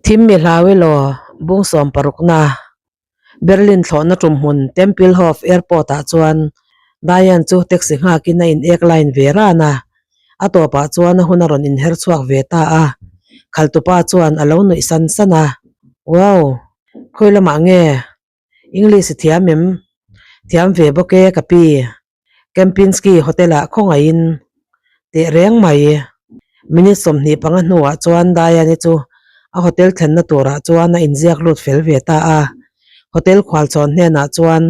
Thim mi hlau elaw bung sawm parukna Berlin thlawhna tum hmun Tempelhof Airport ah chuan Diane chu taxi nghakin a in ek line ve ran a, a tawpah chuan a hun a rawn inher chhuak ve ta a, khaltupa chuan a lo nuih san san a, Wow! Khawi lamah nge? English i thiam em? Thiam ve bawk e ka pi. Kempinski Hotel ah khawngaihin teh reng mai. Minute 25 hnuah chuan Diane-i chu a hotel thlenna turah chuan a inziak lut fel ve ta a. Hotel khualchhawn hnenah chuan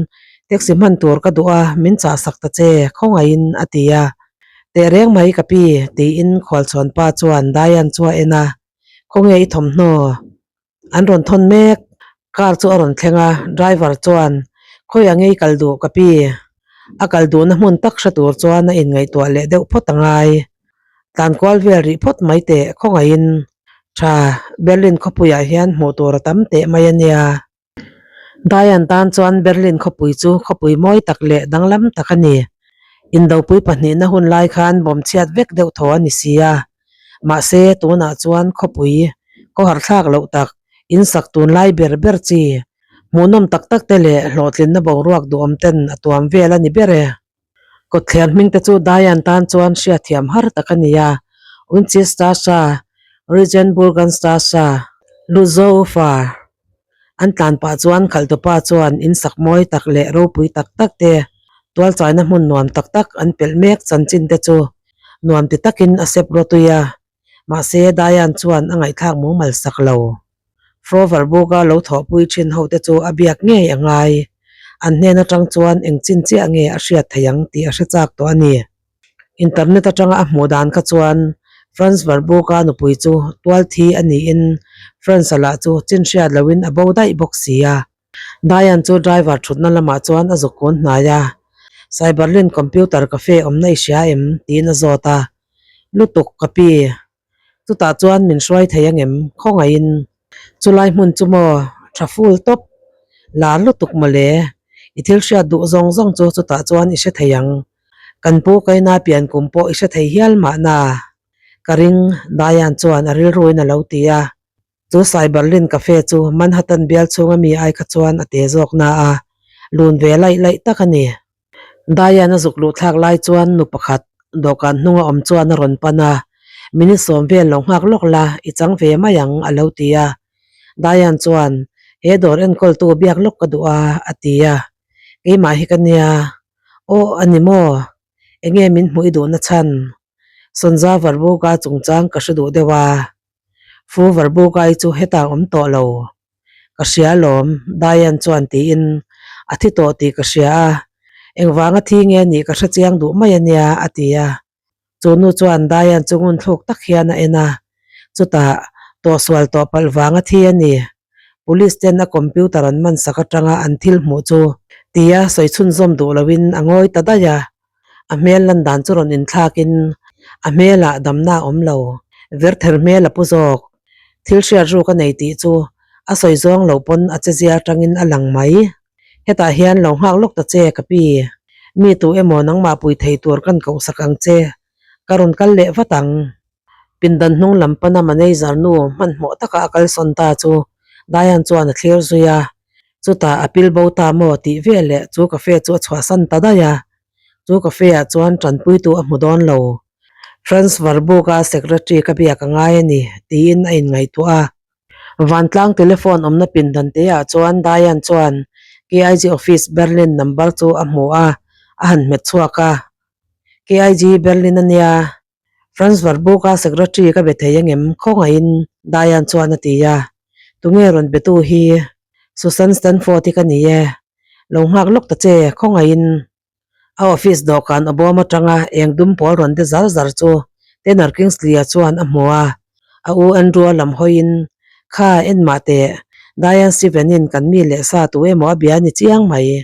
taxi hman tur ka duh a, min chahsak ta che, khawngaihin a ti a. Teh reng mai ka pi, tiin khualchhawn pa chuan Diane chu a en a, Khawnge i thawmhnaw? An rawn thawn mek. Car chu a rawn thleng a, driver chuan, Khawiah ngei kal duh ka pi? A kal duhna hmun tak hre tur chuan a inngaihtuah leh deuh phawt a ngai. Tlan kual vel rih phawt mai teh khawngaihin tha Berlin khawpuiah hian hmuh tur a tam teh mai a nia. Diane tan chuan Berlin khawpui chu khawpui mawi tak leh danglam tak a ni. Indopui pahnihna hun lai khan bawm chhiat vek deuh thaw a ni si a. Mahse, tunah chuan khawpui khawhar thlak loh tak, insak tunlai ber ber chi, hmuhnawm tak tak te leh hlawhtlinna boruak duhawm ten a tuam vel a ni ber e. Kawtthler hming te chu Diane tan chuan hriatthiam har tak a ni a, Winchester, Regenburgenstrasse, Luzoufa an tlan pah chuan khalhtupa chuan in sak mawi tak leh ropui tak tak te, tualchaina hmun nuam tak tak an pelh mek chanchin te chu nuam ti takin a sep rawtui a, mahse Diane chuan a ngaihthlak mumal sak lo. Froverburg-a lo thawhpui thin hote chu a biak ngei a ngai. An hnen atang chuan eng chin chiah nge a hriat theih ang tih a hre chak tawh a ni. Internet atanga a hmuh dan kha chuan Franz Warburg-a nupui chu tual thi a niin Franz-a lah chu chin hriat loin a bo daih bawk si a. Diane chu driver thutna lamah chuan a zuk kun hnai a, Cyberlin computer cafe awmna i hria em? tiin a zawt a. Lutuk ka pi. Chutah chuan min hruai thei angem? Khawngaihin. Chulai hmun chu maw tha full tawp? Lar lutuk mawle. I thil hriat duh zawng zawng chu chutah chuan i hre thei ang. Kan pu Kaina pian kum pawh i hre thei hial mahna. Ka ring, Diane chuan a rilruin a lo ti a. Chu Cyberlin Cafe chu Manhattan bial chhunga mi ai kha chuan a te zawk na a, lun ve laih laih tak a ni. Diane a zuk luh thlak lai chuan nu pakhat dawhkan hnunga awm chuan a rawn pan a, Minute sawm vel lo nghak lawk la, i chang ve mai ang, a lo ti a. Diane chuan, He dawr enkawltu biak lawk ka duh a, a ti a. Keimah hi ka nia. Aw, a ni maw? Enge min hmuh i duhna chhan? Sonja Varbuka chungchang ka hre duh deuh a. Fu Varbukai chu hetah awm tawh lo. Ka hria alawm, Diane chuan tiin a thi tawh tih ka hria a, engvanga thi nge nih ka hre chiang duh mai a nia, a ti a. Chu nu chuan Diane chu ngun thluk tak hian a en a, chutah tawhsual tawh palh vanga thi a ni. Police ten a computer an man sak atanga an thil hmuh chu tia sawi chhunzawm duh loin a ngawi ta daih a. A hmel lan dan chu rawn inthlakin a hmelah damna a awm lo. Verther hmel a pu zawk. Thil hriat ruk a nei tih chu a sawi zawng lo pawn a che zia atangin a lang mai. Hetah hian lo nghak lawk ta che ka pi. Mi tu emaw nangmah pui thei tur kan kohsak ang che. Ka rawn kal leh vat ang. Pindan hnung lam pana manager nu hmanhmawh taka a kalsawn ta chu Diane chuan a thlir zui a. Chutah a pil bo ta maw tih veleh chu cafe chu a chhuahsan ta daih a. Chu cafe ah chuan tanpuitu a hmu dawn lo. Franz Warburg-a secretary ka biak a ngai a ni tiin a inngaihtuah a. Vantlang telephone awmna pindan te ah chuan Diane chuan KIG office Berlin number chu a hmu a, a han hmet chhuak a. KIG Berlin a nia. Franz Warburg-a secretary ka be thei angem khawngaihin Diane chuan a ti a. Tunge rawn betu hi? Susan Stanford hi ka ni e. Lo nghak lawk ta che khawngaihin. A office dawhkan a bawm atanga eng dum pawl rawn de zar zar chu Tanner Kingsley-a chuan a hmu a. A u Andrew-a lam hawiin, Kha, en mah teh, Diane Steven-in kan mi leh sa tu emaw a bia ni chiang mai.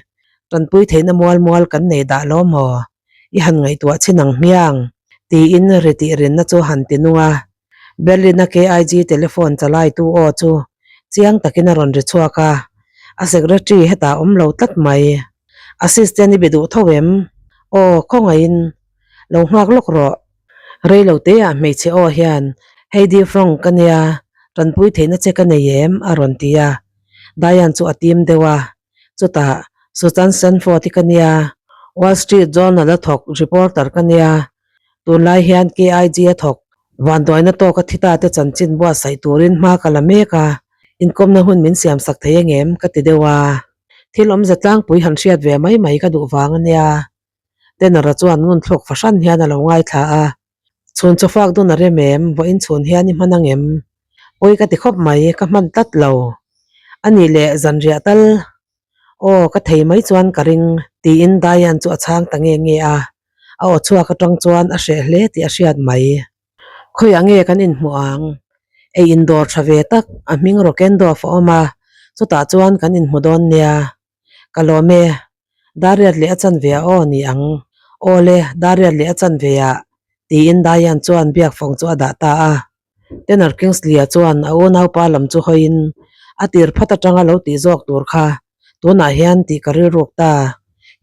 Tanpui theihna mual mual kan nei dah lo maw? I han ngaihtuah chin ang hmiang? tiin ri tih rinna chu han ti nung a. Berlin-a KIG telephone chalaitu aw chu chiang takin a rawn ri chhuak a, a secretary hetah awm lo tlat mai. Assistant i be duh tho em? Aw, khawngaihin lo nghak lawk rawh. Rei lo teah hmeichhe aw hian, Heidi Frank ka nia, Tanpui theihna che ka nei em? a rawn ti a. Diane chu a tim deuh a. Chutah, Susan Sanford i ka nia, Wall Street Journal a thawk reporter ka nia, tunlai hian KIG a thawk vanduaina tawka thi ta te chanchin buatsaih turin hma ka la mek a, inkawmna hun min siamsak thei angem? ka ti deuh a. Thil awmze tlangpui han hriat ve mai mai ka duh vang a nia. Tenor-a chuan ngunthluk fahran hian a lo ngaithla a. Chhun chu fak dun a rem em? Vawiin chhun hian i hman angem? Pawi ka ti khawp mai, ka hman tlat lo. A nih leh zanriah tal? Aw, ka thei mai chuan ka ring, tiin Diane chu a chhang ta nge nge a. A aw chhuak atang chuan a hreh hle tih a hriat mai. Khawiah nge kan inhmuh ang? Ei indawr tha ve tak, a hming Rockendorf a awm a, chutah chuan kan inhmu dawn nia. Ka lawm e, Dariat leh a chanve ah aw ni ang. Aw le, Dariat leh a chanve ah, tiin Diane chuan biak fawng chu a dah ta a. Tenor Kingsley-a chuan a unaupa lam chu hawiin, A tir phat atanga lo tih zawk tur kha tunah hian tih ka rilruk ta.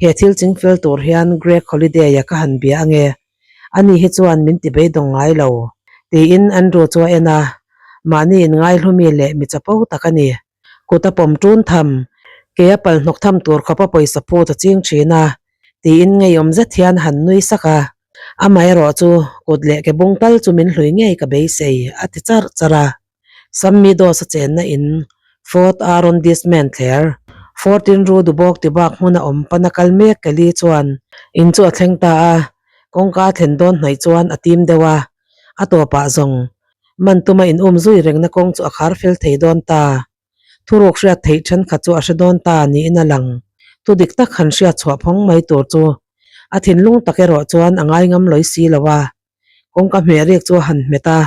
He thil chingfel tur hian Greg Holiday-a ka han bia ange. Ani hi chuan min ti beidawng ngai lo, tiin Andrew chu a en a. Mahni inngaihlu-mi leh mi chapo tak a ni. Kut a pawm tun tham, ke a pal hnawk tham tur khawp a pawisa phut a ching thin a, tiin ngeiawm zet hian han nui sak a. Amaherawh chu kut leh ke bung tal chu min hlui ngei ka beisei, a ti charh charh a. Sam Meadows a chenna in Fourth Arrondissement thler, 14 Rue du Boc tibak hmuna awm pana kal mek Kelly chuan in chu a thleng ta a, kawngka a thlen dawn hnaih chuan a tim deuh a, a tawpah zawng Man tuma in um zui rengna kawng chu a khar fel thei dawn ta. Thuruk hriat theih thenkhat chu a hre dawn ta niin a lang. Thu dik tak han hriat chhuah phawng mai tur chu a thinlung tak erawh chuan a ngai ngam lawi si lo a. Kawngka hmeh rik chu a han hmet a,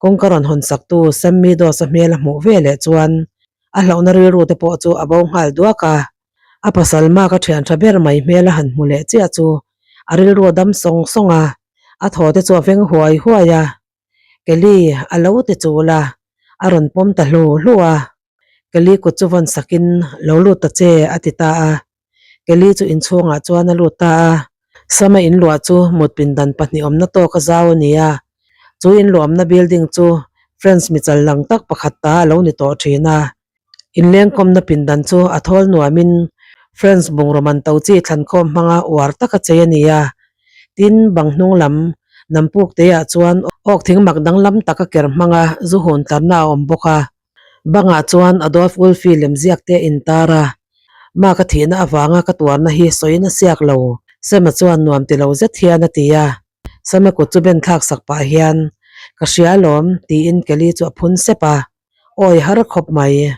kawngka rawn hawn saktu Sam Meadows-a hmel a hmuh ve leh chuan a hlauhna rilru te pawh chu a bo nghal duak a. A pasal mak a thian tha ber mai hmel a han hmu leh chiah chu a rilru a dam sawng sawng a, a thaw te chu a veng huai huai a. Kelly a lo ti chul a, a rawn pawm ta hlu hlu a. Kelly kut chu vawn sakin lo lut ta che a ti ta a. Kelly chu inchhungah chuan a lut ta a. Sama inluah chu mut pindan pahnih awmna tawk a zau a ni a. Chu inluahawmna building chu French michal lang tak pakhat ta a lo ni tawh thin a. Inlengkawmna pindan chu a thawl nuamin French bungraw man to chi thlankhawm hmanga uar taka chei a ni a. Tin, bang hnung lam Nampuk teiah chuan awk thing mak danglam taka ker hmanga zu hun tlarna a awm bawk a. Bangah chuan Adolf Wolfi lemziak te a intar a. Mark a thihna avanga ka tuarna hi sawiin a siak lo, Sam-a chuan nuam ti lo zet hian a ti a. Sam-a kut chu ben thlak sak pah hian, Ka hria alawm, tiin Kelly chu a phun sep a. Awi har khawp mai.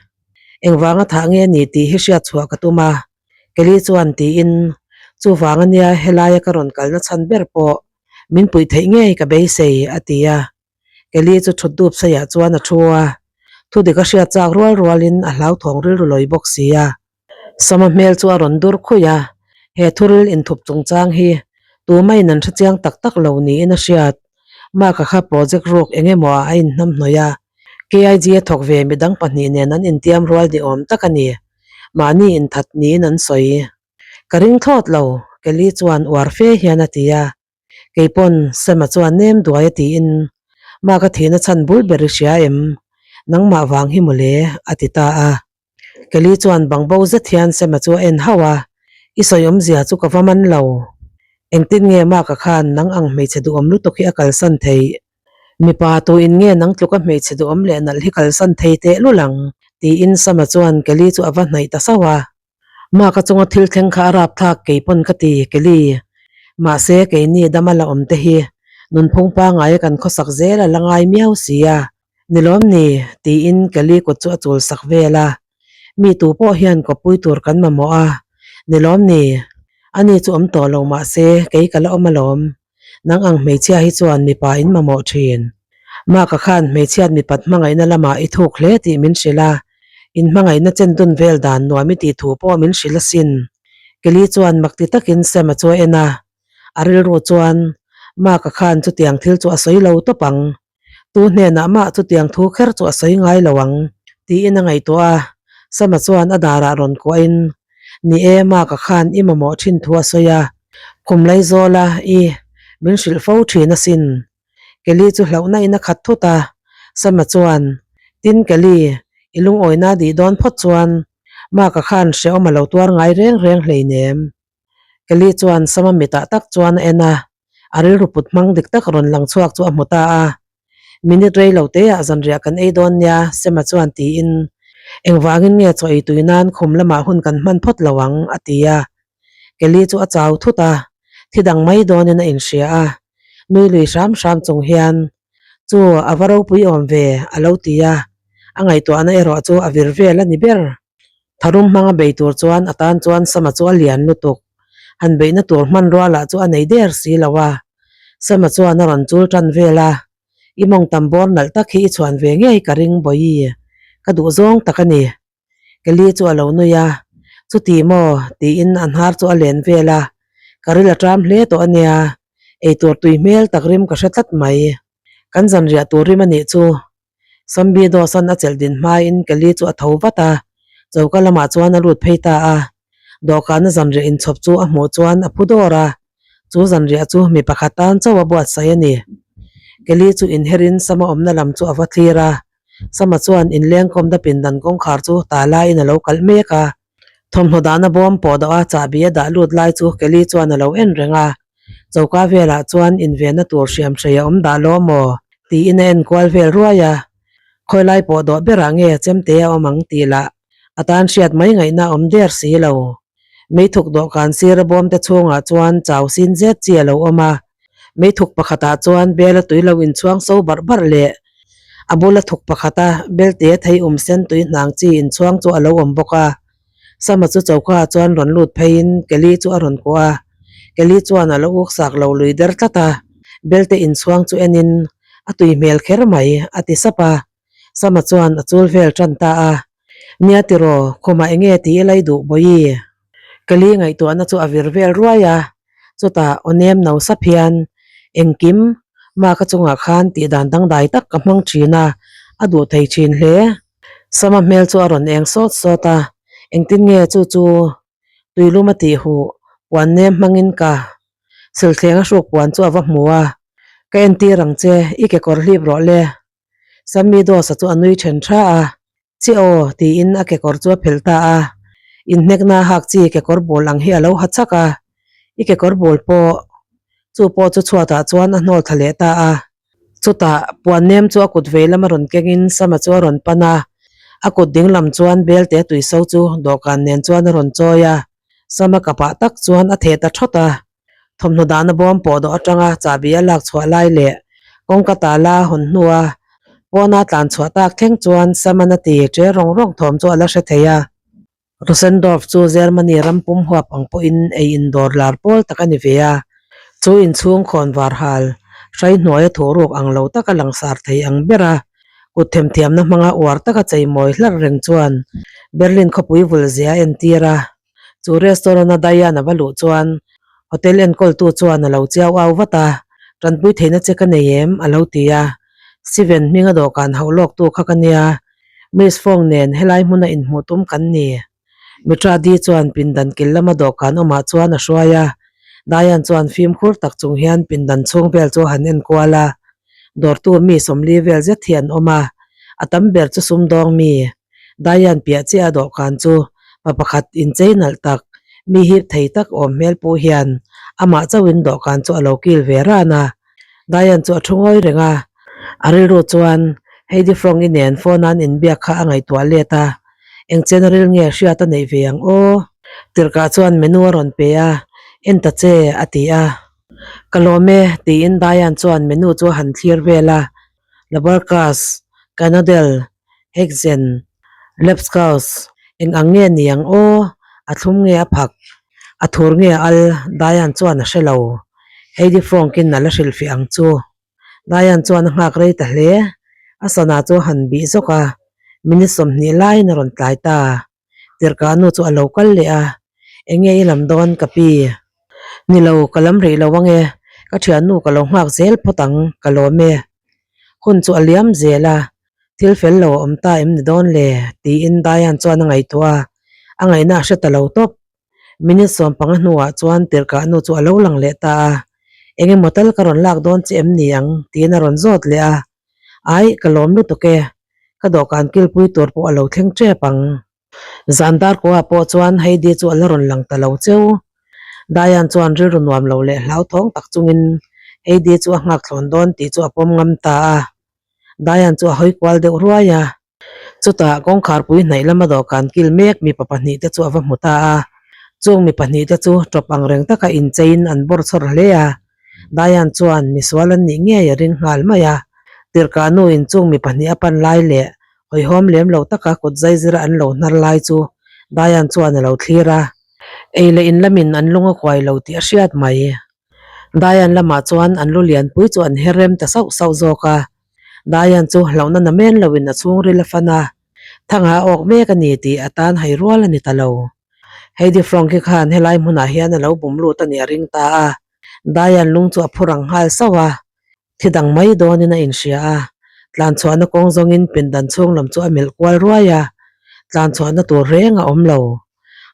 Engvanga thah nge ni tih hi hriat chhuah ka tum a, Kelly chuan tiin, Chuvang ania helaia ka rawn kalna chhan ber pawh min puih theih ngei ka beisei, a ti a. Kelly chu thut dup saiah chuan a thu a, thudik a hriat chak rual rualin a hlauthawng rilru lawi bawk si a. Sama hmel chu a rawn dur khuih a, he thuril inthup chungchang hi tumaiin an hrechiang tak tak lo niin a hriat. Mark-a kha project ruk eng emaw ah a inhnamhnawih a, KIG a thawk ve midang pahnih nen an intiam rual ni awm tak a ni. Mahni inthat niin an sawi. Ka ring thlawt lo, Kelly chuan uar fe hian a ti a. Kei pawn Sam-a chuan nem duai a tiin, Mark-a thihna chhan bul ber i hria em? Nangmah vang hi mawle, a ti ta a. Kelly chuan bangbo zet hian Sam-a chu a en hauh a, I sawi awmzia chu ka va man lo. Engtin nge Mark-a khan nang ang hmeichhe duhawm lutuk hi a kalsan theih? Mipa tuin nge nang tluka hmeichhe duhawm leh nalh hi kalsan thei teh lul ang? tiin Sam-a chuan Kelly chu a va hnaih ta sauh a. Mark-a chunga thil thleng kha a rap thlak kei pawn ka ti, Kelly. Mahse, keini dama la awm te hi nunphung pangaia kan khawsak zel a la ngai miau si a. Ni lawm ni? tiin Kelly kut chu a chul sak vel a. Mi tu pawh hian kawppui tur kan mamawh a, ni lawm ni? Ani chu awm tawh lo mahse, kei ka la awm alawm. Nang ang hmeichhia hi chuan mipa in mamawh thin. Mark-a khan hmeichhiat mipat hmangaihna lamah i thuk hle tih min hrilh a, in hmangaihna chen dun vel dan nuam i tih thu pawh min hrilh asin. Kelly chuan mak ti takin Sam-a chu a en a, a rilru chuan Mark-a khan chutiang thil chu a sawi lo tawp ang. Tu hnenah mah chutiang thu kher chu a sawi ngai lo ang, tiin a ngaihtuah a. Sama chuan a darah rawn kuahin, Ni e, Mark-a khan i mamawh thin thu a sawi a, khum Laizawla i min hrilh fo thin asin. Kelly chu hlauhna in a khat thut a, Sama chuan. Tin Kelly, i lungawina dih dawn phawt chuan Mark-a khan hrehawm a lo tuar ngai reng reng hleinem. Kelly chuan Sama mitah tak chuan a en a, a rilru put hmang dik tak rawn lang chhuak chu a hmu ta a. Minute rei lo teah zanriah kan ei dawn nia, Sema chuan tiin, Engvangin nge chaw ei tui nan khum lamah hun kan hman phawt lo ang? a ti a. Kelly chu a chau thut a, thi dang mai dawnin a inhria a. Nui lui hram hram chung hian, Chu a va ropui awm ve, a lo ti a. A ngaihtuahna erawh chu a vir vel a ni ber. Tharum hmanga bei tur chuan a tan chuan Sama chu a lian lutuk. Han beihna tur hmanrua lah chu a nei der si lo a. Sama chuan a rawn chul tan vel a, I mawng tam bawr nalh tak hi i chhuan ve ngei ka ring Bawihi, ka duh zawng tak a ni. Kelly chu a lo nui a, Chuti maw? tiin a hnar chu a len vel a, Ka ril a ṭam hle tawh a nia, eitur tui hmel tak rim ka hre tlat mai. Kan zanriah tur rim a nih chu. Sambi dawhsan a chelh din hmain Kelly chu a tho vat a, choka lamah chuan a lut phei ta a. Dawhkana zanriah inchhawp chu a hmuh chuan a phu dawr a, chu zanriah chu mi pakhat tan chauh a buatsaih a ni. Kelly chu inherin Sama awmna lam chu a va thlir a, Sama chuan inlengkawmna pindan kawngkhar chu ta laiin a lo kalh mek a. Thawmhnaw dahna bawm pawh dawh a chahbi a dah lut lai chu Kelly chuan a lo en reng a, choka velah chuan invenna tur hriam hrei a awm dah lo maw? tiin a en kual vel ruai a, khawi lai pawh dawh berah nge chemte a awm ang tih lah a tan hriat mai ngaihna a awm der si lo. Meithuk dawhkan sira bawmte chhungah chuan chau sin zet chi a lo awm a, meithuk pakhatah chuan bela tui lo inchhuang so barh barh leh a bula thuk pakhata belte thei um sen tui hnang chi inchhuang chu a lo awm bawk a. Sama chu choka chuan rawn lut pheiin Kelly chu a rawn kuah a, Kelly chuan a lo uk sak lo lui der tlat a, belte inchhuang chu enin a tui hmel kher mai a ti sap a. Sama chuan a chul vel tan ta a, Nia tiraw, khumah enge tih i lai duh Bawihi? Kelly ngaihtuahna chu a vir vel ruai a, chutah aw nem no sap hian, Engkim, Mark-a chungah khan tih dan dangdai tak ka hmang thin a, a duh thei thin hle. Sama hmel chu a rawn eng sawt sawt a, Engtin nge chu chu tuilum a tih huh, puan nem hmangin ka silthleng a hruk puan chu a va hmu a, Ka entir ang che, i kekawr hlip rawh le. Sammy Dawsa chu a nui then tha a, Chi aw, tiin a kekawr chu a phelh ta a. Inhnekna hak chi kekawr bul ang hi a lo ha chak a, i kekawr bul pawh chu pawh chu chhuatah chuan a hnawl thla leh ta a. Chutah puan nem chu a kut vei lama rawn kengin Sama chu a rawn pan a, a kut ding lam chuan belte tuiso chu dawhkan nen chuan a rawn chawi a, Sama kapah tak chuan a theh ta thawt a. Thawmhnaw dahna bawm pawh dawh atanga chahbi a lak chhuah lai leh kawngka tala hawn hnua pawna tlan chhuah tak thleng chuan Saman a ti che rawng rawng thawm chu a la hre thei a. Rosendorf chu Germany ram pum huap ang pawhin ei indawr lar pawl tak a ni ve a, chu inchhung khawn var hal hrai hnuaia thuhruk ang lo taka langsar thei ang bera kut themthiamna hmanga uar taka cheimawi hlarh reng chuan Berlin khawpui vulzia a entir a. Chu restaurant a Diane a va luh chuan hotel enkawltu chuan a lo chiau au vat a, Tanpui theihna che ka nei em? a lo ti a. Steven hminga dawhkan hauh lawktu kha ka nia, Miss Fong nen helai hmuna inhmuh tum kan ni. Mitra Di chuan pindan kil lama dawhkan awmah chuan a hruai a, Diane chuan fimkhur tak chung hian pindan chhung vel chu a han enkual a. Dawrtu mi sawmli vel zet hi an awm a, a tam ber chu sumdawng mi. Diane piah chiah a dawhkan chu pa pakhat inchei nalh tak, mi hip thei tak awm hmel pawh hian amah chauhin dawhkan chu a lo kil ve ran a. Diane chu a thu ngawi reng a, a rilru chuan Heidi Froung-i nen phone-a an inbiak kha a ngaihtuah let a, eng chen ril nge hriat a neih ve ang aw? Tirhkah chuan menu a rawn pe a, En ta che, a ti a. Ka lawm e, tiin Diane chuan menu chu a han thlir vel a, Labarkas, Canadel, Hekzen, Lepskaus, eng ang nge ni ang aw? A thlum nge a phak? A thur nge a al? Diane chuan a hre lo. Heidi Fronk-in a la hrilhfiah ang chu. Diane chuan a nghak rei ta hle. A sana chu a han bih zawk a, minute 20 laiin a rawn tlai ta. Tirhkah nu chu a lo kal leh a, Eng nge i lam dawn ka pi? Ni lo, ka lam rih lo ang e. Ka thiannu ka lo nghak zel phawt ang, ka lawm e. Hun chu a liam zel a, thil fel lo a awm ta em ni dawn le? tiin Diane chuan a ngaihtuah a, a ngaihna a hre ta lo tawp. Minute 15 hnuah chuan tirhkah nu chu a lo lang leh ta a, Eng emaw tal ka rawn lak dawn che em ni ang? tiin a rawn zawt leh a, Ai, ka lawm lutuk e. Ka dawhkan kilpui tur pawh a lo thleng tep ang. Zan dar kuaah pawh chuan Heidi chu a la rawn lang ta lo cheu. Diane chuan rilru nuam lo leh hlauthawng tak chungin Heidi chu a nghak thlawn dawn tih chu a pawm ngam ta a. Diane chu a hawi kual deuh ruai a. Chutah kawngkharpui hnaih lama dawhkan kil mek mipa pahnihte chu a va hmu ta a. Chung mi pahnihte chu tawp ang reng taka incheiin an bawr chhawr hle a. Diane chuan misual an nih ngei a ring nghal mai a. Tirhkah nuin chung mi pahnih a pan lai leh hawihhawm lem lo taka kut zaizira an lo hnar lai chu Diane chuan a lo thlir a. Ei leh in lamin an lung a kuai lo tih a hriat mai. Diane lamah chuan an lu lianpui chu an her rem ta sauh sauh zawk a. Diane chu hlauhna na men loin a chhungril a fan a, thanga a awk mek a ni tih a tan hai rual a ni ta lo. Heidi Fronk-i khan helai hmunah hian a lo bum lut a nih a ring ta a, Diane lung chu a phu rang nghal sauh a, thi dang mai dawnin a inhria a, tlanchhuahna kawng zawngin pindan chhung lam chu a melh kual ruai a, tlanchhuahna tur reng a awm lo.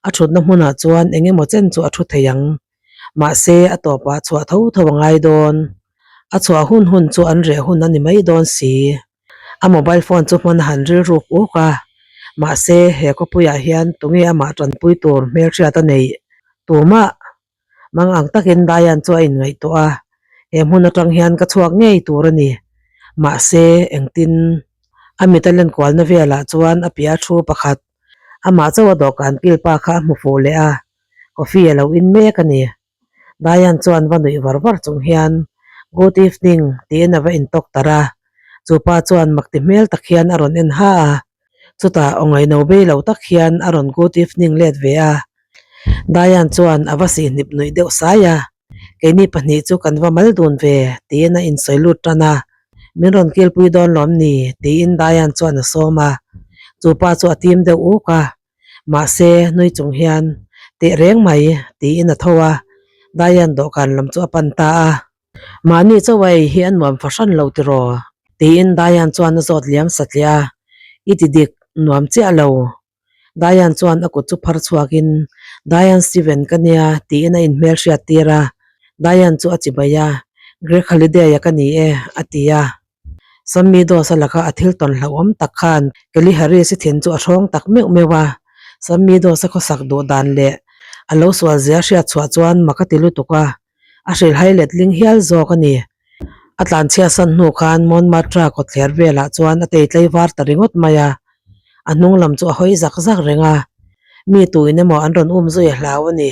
A thutna hmunah chuan eng emaw chen chu a thu thei ang. Mahse, a tawpah chhuah tho tho a ngai dawn. A chhuah hun hun chu an reh hun a ni mai dawn si. A mobile phone chu hman a han rilruk uk a. Mahse, he khawpuiah hian tunge amah tanpui tur hmelhriat a neih? Tumah? Mang ang takin Diane chu a inngaihtuah a, he hmun atang hian ka chhuak ngei tur a ni. Mahse, engtin? A mit a lenkualna velah chuan a piah thu pakhat, amah chauh a dawhkan kil pa kha a hmu fuh leh a, coffee a lo in mek a ni. Diane chuan va nuih var var chung hian, Good evening, tiin a va intawk tarh a. Chu pa chuan makti hmel tak hian a rawn en ha a. Chutah aw ngaino bei lo tak hian a rawn good evening let ve a. Diane chuan a va sihhnip nuih deuh sai a, Keini pahnih chu kan va mal dun ve, tiin a insawi lut tan a. Min rawn kilpui dawn lawm ni? tiin Diane chuan a sawm a. Chu pa chu a tim deuh uk a. Mahse, nui chung hian, Teh reng mai, tiin a tho a. Diane dawhkan lam chu a pan ta a. Mahni chauh a ei hi a nuam fahran lo tiraw? tiin Diane chuan a zawt liam satliah a. I ti dik, nuam chiah lo. Diane chuan a kut chu phar chhuakin, Diane Steven ka nia, tiin a inhmel hriat tir a. Diane chu a chi mai a, Greg Halliday-a ka ni e, a ti a. Sammy Doss-a laka a thil tawn hlauhawm tak khan Kelly Harris-i thin chu a hrawng tak meuh meuh a. Sammy Doss-a khawsak duh dan leh a lo sual zia hriat chhuah chuan mak a ti lutuk a, a hrilhhai letling hial zawk a ni. A tlanchhia san hnu khan Montmartre kawtthler velah chuan a tei tlaivar ta ringawt mai a, a hnung lam chu a hawi zak zak reng a, mi tuin emaw an rawn um zui a hlau a ni.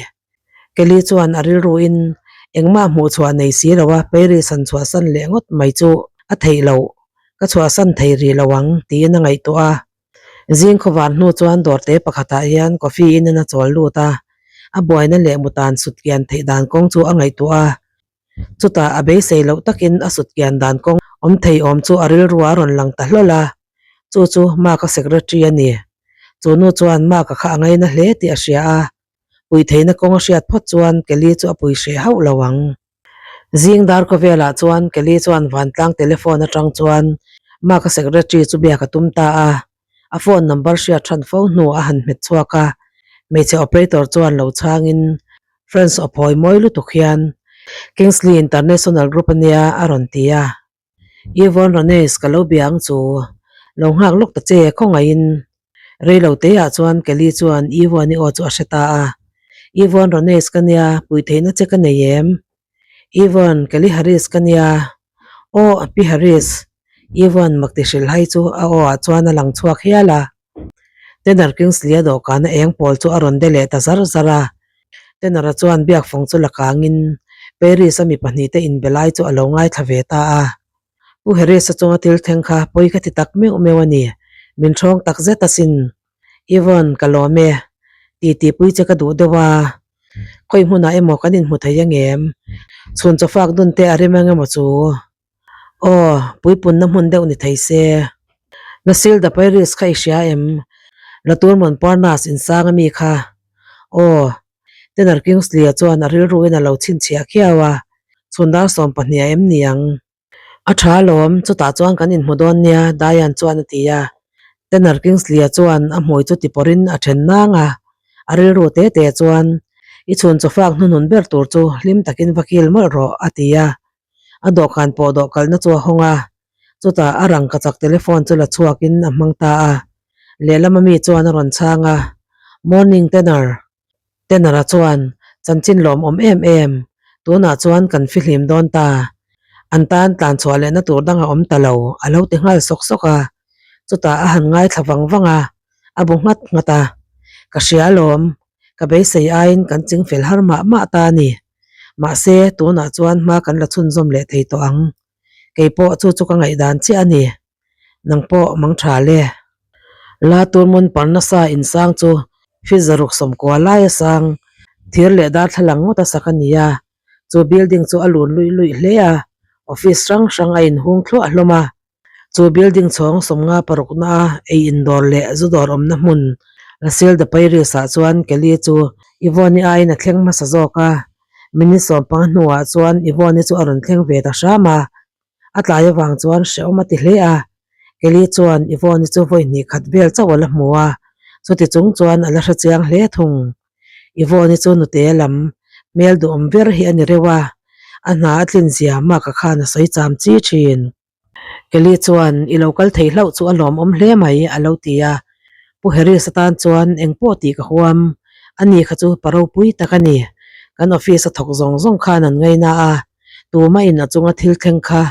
Kelly chuan a rilruin engmah hmuh chhuah nei si lo a Paris han chhuahsan leh ngawt mai chu a theih loh, ka chhuahsan thei rih lo ang tiin a ngaihtuah a. Zing khawvar hnu chuan dawrte pakhatah hian coffee in a chawl lut a, a buaina leh mutan sutkian theih dan kawng chu a ngaihtuah a. Chutah a beisei loh takin a sutkian dan kawng awm thei awm chu a rilru a rawn lang ta hlawl a, chu chu Mark-a secretary a ni. Chu nu chuan Mark-a kha a ngaina hle tih a hria a, pui theihna kawng a hriat phawt chuan Kelly chu a pui hreh hauh lo ang. Zing dar khawvelah chuan Kelly chuan vantlang telephone atang chuan Mark-a secretary chu biak a tum ta a, a phone number hriat hran fo hnu a han hmet chhuak a, hmeichhe operator chuan lo chhangin Friends aw phawi mawi lutuk hian Kingsley International Group ania a rawn ti a. Yvonne Rones ka lo bia ang chu, lo nghak lawk ta che khawngaihin. Rei lo te ah chuan Kelly chuan Yvonne-i aw chu a hre ta a. Yvonne Rones ka nia, pui theihna che ka nei em? Yvonne, Kelly Harris ka nia. Aw, Pi Harris. Yvonne makti hrilhhai chu a aw ah chuan a lang chhuak hial a. Tenor Kingsley-a dawhkana eng pawl chu a rawn de leh ta zar zar a. Tenor-a chuan biakfawng chu la kangin Paris-a mi pahnihte inbe lai chu a lo ngaithla ve ta a. Pu Harris-a chunga thil thleng kha pawi ka ti tak meuh meuh a ni. Min ṭhawng tak zet asin. Yvonne, ka lawm e. Titipui che ka duh deuh a. Khawi hmunah emaw kan inhmu thei angem? Chhun chawfak dun te a rem ang emaw chu? Aw, puipunna hmun deuh ni thei se. Nasil da Paris kha i hria em? Latour Montparnasse insang ami kha. Aw, Tenor Kingsley-a chuan a rilruin a lo chhinchhiah khiau a, chhundar 12 a em ni ang? A tha alawm, chutah chuan kan inhmu dawn nia, Diane chuan a ti a. Tenor Kingsley-a chuan a hmui chu tipawrhin a then nang a, a rilru te te chuan, I chhun chawfak hnuhnun ber tur chu hlim takin va kil mawlh rawh, a ti a. A dawhkan pawh dawh kalna chu a hawng a. Chutah a rangkachak telephone chu la chhuakin a hmang ta a. Lehlam ami chuan a rawn chhang a, Morning Tanner. Tanner-a chuan, Chanchin lawmawm em em, tunah chuan kan fihlim dawn ta. An tan tlan chhuah lehna tur dang a awm ta lo, a lo ti nghal sawk sawk a. Chutah a han ngaithla vang vang a, a bu nghat nghat a. Ka hria alawm, ka beisei aiin kan chingfel har mah mah ta a ni. Mahse, tunah chuan hma kan la chhunzawm leh thei tawh ang. Kei pawh chu chu ka ngaihdan chiah a ni. Nang pawh mang tha le. La Turmun Parnasa insang chu feet zaruk sawmkua laia sang, thir leh darthlalang ngawt a sak a ni a. Chu building chu a lun luih luih hle a, office hrang hrang a inhung thluah hlawm a. Chu building chhawng sawmnga parukna a ei indawr leh zu dawr awmna hmun La Salle de Paris ah chuan Kelly chu Yvonne-i aiin a thleng hmasa zawk a. Minute sawmpanga hnuah chuan Yvonne-i chu a rawn thleng ve ta hram a. A tlai avang chuan hrehawm a ti hle a. Kelly chuan Yvonne-i chu vawi hnih khat vel chauh a la hmu a, chuti chung chuan a la hre chiang hle thung. Yvonne-i chu nute lam hmel duhawm ber hi a ni reuh a, a hna a tlin zia Mark-a khan a sawi cham chi thin. Kelly chuan, I lo kal thei hlauh chu a lawmawm hle mai, a lo ti a. Pu Harris atan chuan engpawh tih ka huam, ani kha chu pa ropui tak a ni. Kan office a thawk zawng zawng khan an ngaina a, tumah in a chunga thil thleng kha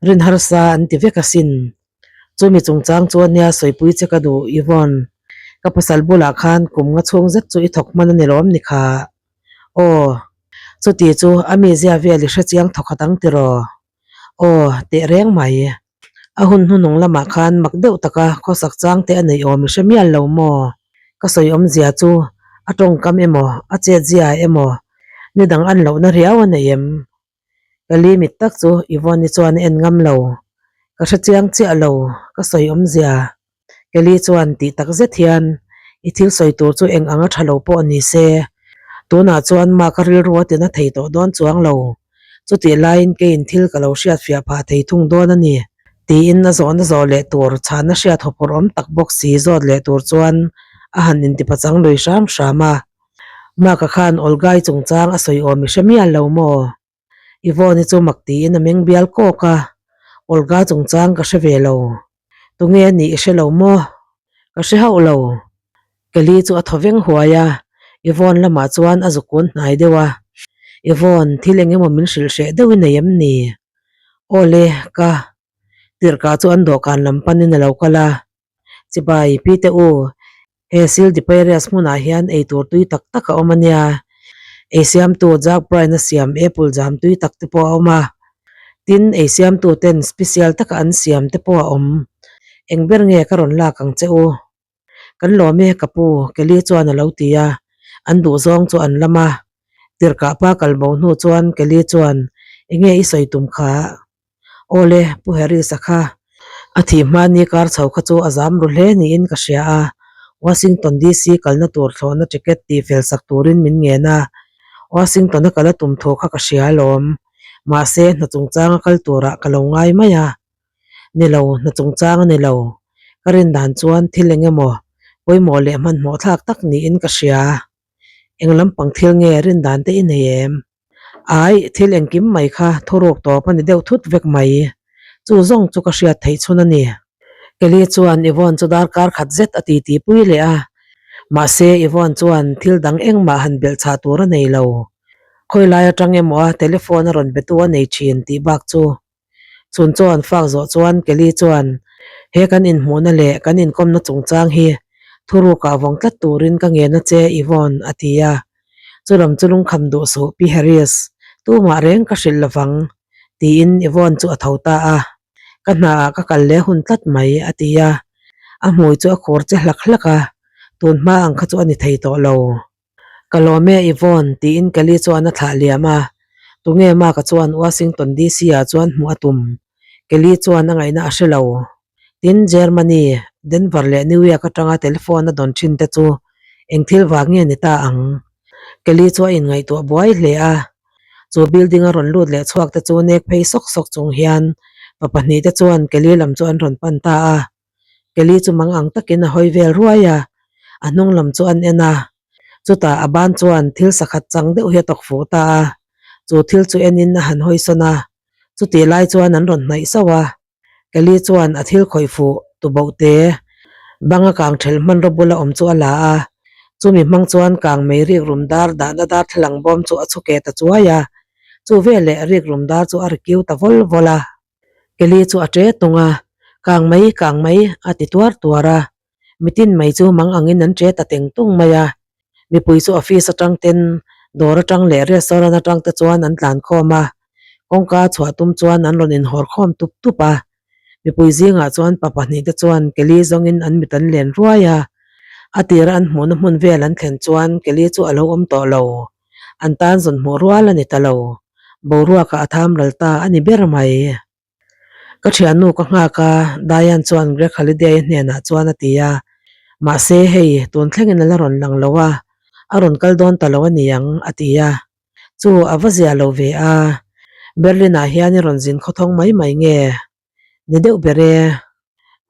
rin harsa an ti vek asin. Chumi chungchang chu ania sawipui che ka duh, Yvonne. Ka pasal bulah khan kum nga chhung zet chu i thawk hman a ni lawm ni kha. Aw, chuti chu a mizia vel i hrechiang thawkhat ang tiraw? Aw, teh reng mai. A hun hnunung lamah khan mak deuh taka khawsak chang te a neih awm i hre mial lo maw? Ka sawi awmzia chu a tawngkam emaw, a chetzia emaw, ni dang an lohna riau a nei em? Ka limit tak chu Yvonne-i chuan a en ngam lo. Ka hre chiang chiah lo, ka sawi awmzia. Kelly chuan tih tak zet hian i thil sawi tur chu eng anga tha lo pawh ni se, tunah chuan Mark a rilru a tina thei tawh dawn chuang lo. Chutih laiin keiin thil ka lo hriatfiah phah thei thung dawn a ni, tiin a zawhna zawh leh tur chhana hriat hawphawrh awm tak bawk si zawt leh tur chuan a han intipachang lui hram hram a. Mark-a khan Olga-i chungchang a sawi awm i hre mial lo maw? Yvonne-i chu mak tiin a meng bial kawk a, Olga chungchang ka hre ve lo. Tunge a nih i hre lo maw? Ka hre hauh lo. Kelly chu a thaw veng huai a, Yvonne lamah chuan a zukun hnai deuh a. Yvonne, thil eng emaw min hrilh hreh deuh i nei em ni? Aw le, ka tirhkah chu an dawhkan lam panin a lo kal a. Chibai, Pi te u, he Sil de Pairias hmunah hian eitur tui tak tak a awm a nia. Ei siamtu Jack Bryan-a siam apple jam tui tak te pawh a awm a. Tin, ei siamtu ten special taka an siam te pawh a awm. Eng ber nge ka rawn lak ang che u? Kan lawm e ka pu, Kelly chuan a lo ti a. An duhzawng chu an lam a. Tirhkah pa kal bo hnu chuan Kelly chuan, Enge i sawi tum kha? Awle, Pu Harris-a kha a thih hmani kar chho kha chu a zam ru hle niin ka hria a, Washington DC kalna tur thlawhna ticket tih fel sak turin min ngen a, Washington-a kal a tum thu kha ka hria alawm. Mahse, hna chungchanga kal turah ka lo ngai mai a. Ni lo, hna chungchang a ni lo. Ka rin dan chuan thil eng emaw pawimawh leh hmanhmawh thlak tak niin ka hria. Eng lampang thil nge rin dan te i nei em? Ai, thil engkim mai kha thuruk tawp a ni deuh thut vek mai. Chu zawng chu ka hriat theih chhun a ni. Kelly chuan Yvonne chu darkar khat zet a titi pui leh a. Mahse, Yvonne chuan thil dang engmah han belh chah tur a nei lo. Khawi lai atang emaw a telephone a rawn betu a nei thin tih bak chu Chun chaw an fak zawh chuan Kelly chuan he kan inhmuhna leh kan inkawmna chungchang hi thurukah vawng tlat turin ka ngen a che Yvonne a ti a. Chulam chu lungkham duh suh Pi Harris, tumah reng ka hrilh lovang tiin Yvonne chu a tho ta a. Ka hnaah ka kal leh hun tlat mai a ti a. A hmui chu a khur che hlak hlak a, tun hma ang kha chu a ni thei tawh lo. Ka lawm e Yvonne, tiin Kelly chuan a thlah liam a. Tunge Mark-a chuan Washington DC ah chuan hmuh a tum. Kelly chuan a ngaihna a hre lo. Tin, Germany, Denver leh New York atanga telephone a dawn thin te chu eng thil vang nge ni ta ang? Kelly chu a inngaihtuah buai hle a. Chu building a rawn lut leh chhuak te chu nek phei sawk sawk chung hian pa pahnih te chuan Kelly lam chu an rawn pan ta a. Kelly chu mang ang takin a hawi vel ruai a, a hnung lam chu an en a. Chutah a ban chuan thil sakhat chang deuh hi a tawk fuh ta a, chu thil chu enin a han hawi sawn a. Chutih lai chuan an rawn hnaih sauh a. Kelly chuan a thil khawih fuh tuboh te banga kang thelh hmanraw bula awm chu a la a, chumi hmang chuan kang mei rik rum dar dahna darthlalang bawm chu a chhu keh ta chuai a, chu veleh rik rum dar chu a ri kiu ta vawl vawl a. Kelly chu a ṭe tung a, Kang mai, kang mai, a ti tuar tuar a. Mitin mai chu mang angin an ṭe ta teng tung mai a. Mipui chu office atang ten, dawr atang leh restaurant atang te chuan an tlan khawm a. Kawngka chhuah tum chuan an rawn inhawr khawm tup tup a. Mipui zingah chuan pa pahnih te chuan Kelly zawngin an mit an len ruai a. A tira an hmuhna hmun vel an thlen chuan Kelly chu a lo awm tawh lo. An tan zawn hmuh rual a ni ta lo. Boruakah a tham ral ta a ni ber mai. Ka thiannu ka nghak a, Diane chuan Greg Halliday-a hnenah chuan a ti a. Mahse, hei, tun thlengin a la rawn lang lo a, a rawn kal dawn ta lo a ni ang, a ti a. Chu, a va zia lo ve a, Berlin-ah hian i rawn zin khawthawng mai mai nge? Ni deuh ber e.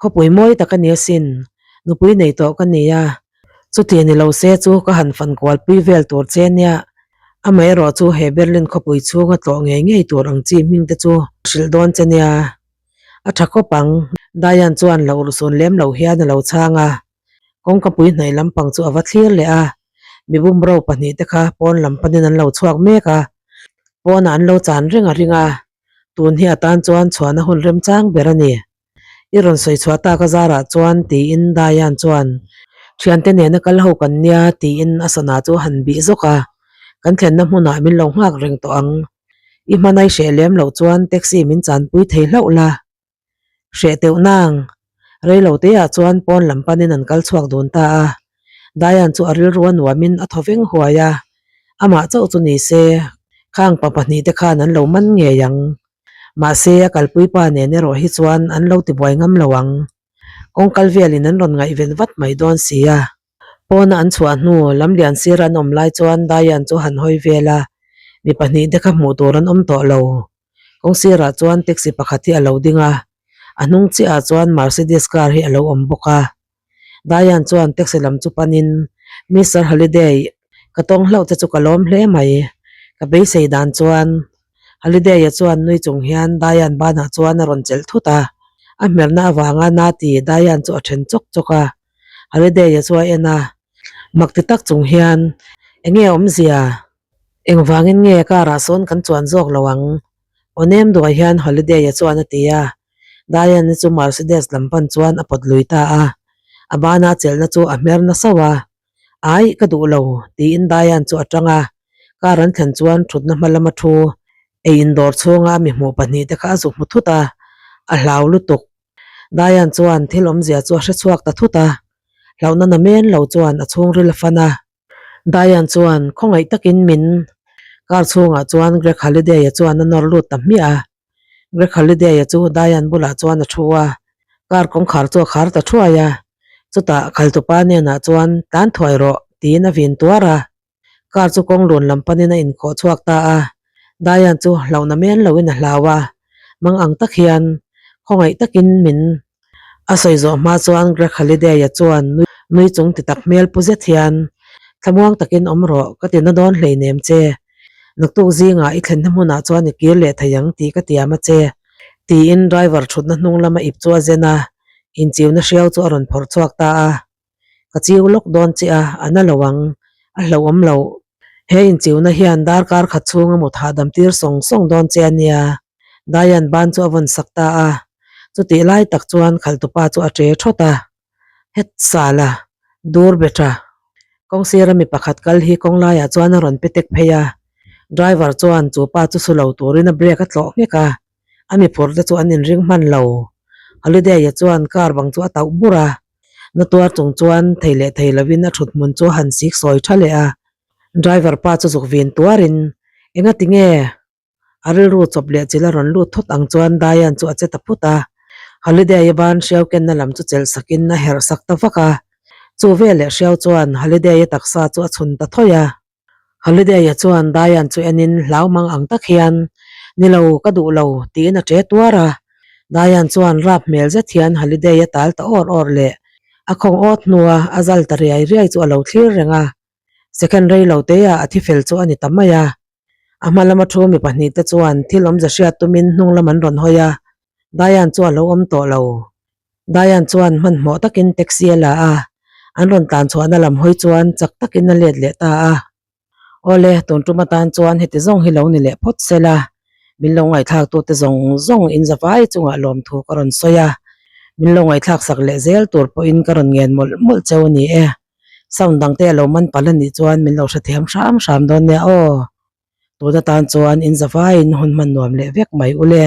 Khawpui mawi tak a ni asin, nupui nei tawh ka ni a, chuti ni lo se chu ka han fan kualpui vel tur che nia. Amaherawh chu he Berlin khawpui chhunga tlawh ngei ngei tur ang chi hming te chu hrilh dawn che nia. A tha khawp ang, Diane chuan lo urhsun lem lo hian a lo chhang a. Kawngkapui hnaih lampang chu a va thlir leh a, mi bumro pahnih te kha pawn lam panin an lo chhuak mek a, pawnah an lo chan reng a ring a. Tun hi atan chuan chhuahna hun remchang ber a ni. I rawn sawi chhuah tak a zarah chuan tiin Diane chuan thiante nena kal ho kan nia tiin a sana chu a han bih zawk a, kan thlenna hmunah min lo nghak reng tawh ang. I hmanai hreh lem loh chuan taxi min chanpui thei hlauh la. Hreh teuh nang. Rei lo teah chuan pawn lam panin an kal chhuak dun ta a. Diane chu a rilru a nuamin a thaw veng huai a, amah chauh chu ni se, khang pa pahnihte khan an lo man ngei ang. Mahse, a kalpui pa nen erawh hi chuan an lo tibuai ngam lo ang. Kawng kal velin an rawn ngaihven vat mai dawn si a. Pawna an chhuah hnu, lamlian sir an awm lai chuan Diane chu han hawi vel a, mi pahnihte kha hmuh tur an awm tawh lo. Kawng sirah chuan taxi pakhat hi a lo ding a, a hnung chiahah chuan Mercedes car hi a lo awm bawk a. Diane chuan taxi lam chu panin, Mister Holiday, ka tawng hlauh che chu ka lawm hle mai. Ka beisei dan chuan. Holiday-a chuan nui chung hian Diane banah chuan a rawn chelh thut a, a hmerna avanga Nati Diane chu a then chawk chawk a. Holiday-a chu a en a, mak ti tak chung hian, Enge awmzia? Engvangin nge car ah sawn kan chuan zawk lo ang? Aw nem duai hian Holiday-a chuan a ti a. Diane-i chu Mercedes lam pan chuan a pawt lui ta a. A bana chelhna chu a hmer na sauh a. Ai, ka duh lo, tiin Diane chu a tang a. Car an thlen chuan thutna hma lama thu ei indawr chhunga mi hmuh pahnihte kha a zuk hmu thut a, a hlau lutuk. Diane chuan thil awmzia chu a hre chhuak ta thut a. Hlauhna na men lo chuan a chhungril a fan a. Diane chuan khawngaih takin min car chhungah chuan Greg Halliday-a chuan a nawr lut ta hmiah a. Greg Halliday-a chu Diane bulah chuan a thu a, car kawngkhar chu a khar ta thuai a. Chutah khaltupa hnenah chuan tlan thuai rawh tiin a vin tuar a. Car chu kawng lun lam panin a inkhawh chhuak ta a. Diane chu hlauhna men loin a hlau a, mang ang tak hian khawngaih takin min A sawi zawh hma chuan Greg Halliday-a chuan nui chung ti tak hmel pu zet hian, Thlamuang takin awm rawh, ka ti na dawn hleinem che. Naktuk zingah i thlenna hmunah chuan i kir leh thei ang tih ka tiam a che, tiin driver thutna hnung lama ip chu a zen a, inchiuna hriau chu a rawn phawrh chhuak ta a. Ka chiu lawk dawn che a, a na lo ang, a hlauhawm loh. He inchiuna hian darkar khat chhunga mut hahdam tir sawng sawng dawn che a nia. Diane ban chu a vawn sak ta a, chutih lai tak chuan khaltupa chu a ṭe ṭhawt a, Het sala, dur be ṭha. Kawng sira mi pakhat kal hi kawng laiah chuan a rawn pe tek phei a, driver chuan chu pa chu su lo turin a brake a tlawh nghek a, a mi phur te chu an inring hman lo. Holiday-a chuan car bang chu a tauh bur a, na tuar chung chuan thei leh thei lovin a ṭhut hmun chu a han sik sawi ṭha leh a, driver pa chu zuk vin tuarin, Engati nge? A rilru chawp leh chil a rawn lut thawt ang chuan Diane chu a che ta phut a. Holiday-a ban hriau kenna lam chu chelh sakin a herh sak ta vak a. Chu veleh hriau chuan Holiday-a taksa chu a chhun ta thawi a. Holiday-a chuan Diane chu enin hlau mang ang tak hian, Ni lo, ka duh lo, tiin a ṭe tuar a. Diane chuan rap hmel zet hian Holiday-a tal ta awr awr leh a khawng awt hnua a zal ta riai riai chu a lo thlir reng a. Second rei lo teah a thi fel chu a ni ta mai a. A hma lama thu mi pahnihte chuan thil awmze hriat tumin hnung lam an rawn hawi a. Diane chu a lo awm tawh lo. Diane chuan hmanhmawh takin taxi a la a, an rawn tlan chhuahna lam hawi chuan chak takin a let leh ta a. Awle, tun tum atan chuan heti zawng hi lo ni leh phawt se la, min lo ngaihthlak tute zawng zawng in zavai chungah lawmthu ka rawn sawi a, min lo ngaihthlak sak leh zel tur pawhin ka rawn ngen mawlh mawlh cheu a ni e. Sound dangte a lo man palh a nih chuan min lo hrethiam hram hram dawn nia aw. Tun atan chuan in zavaiin hun hman nuam leh vek mai ule.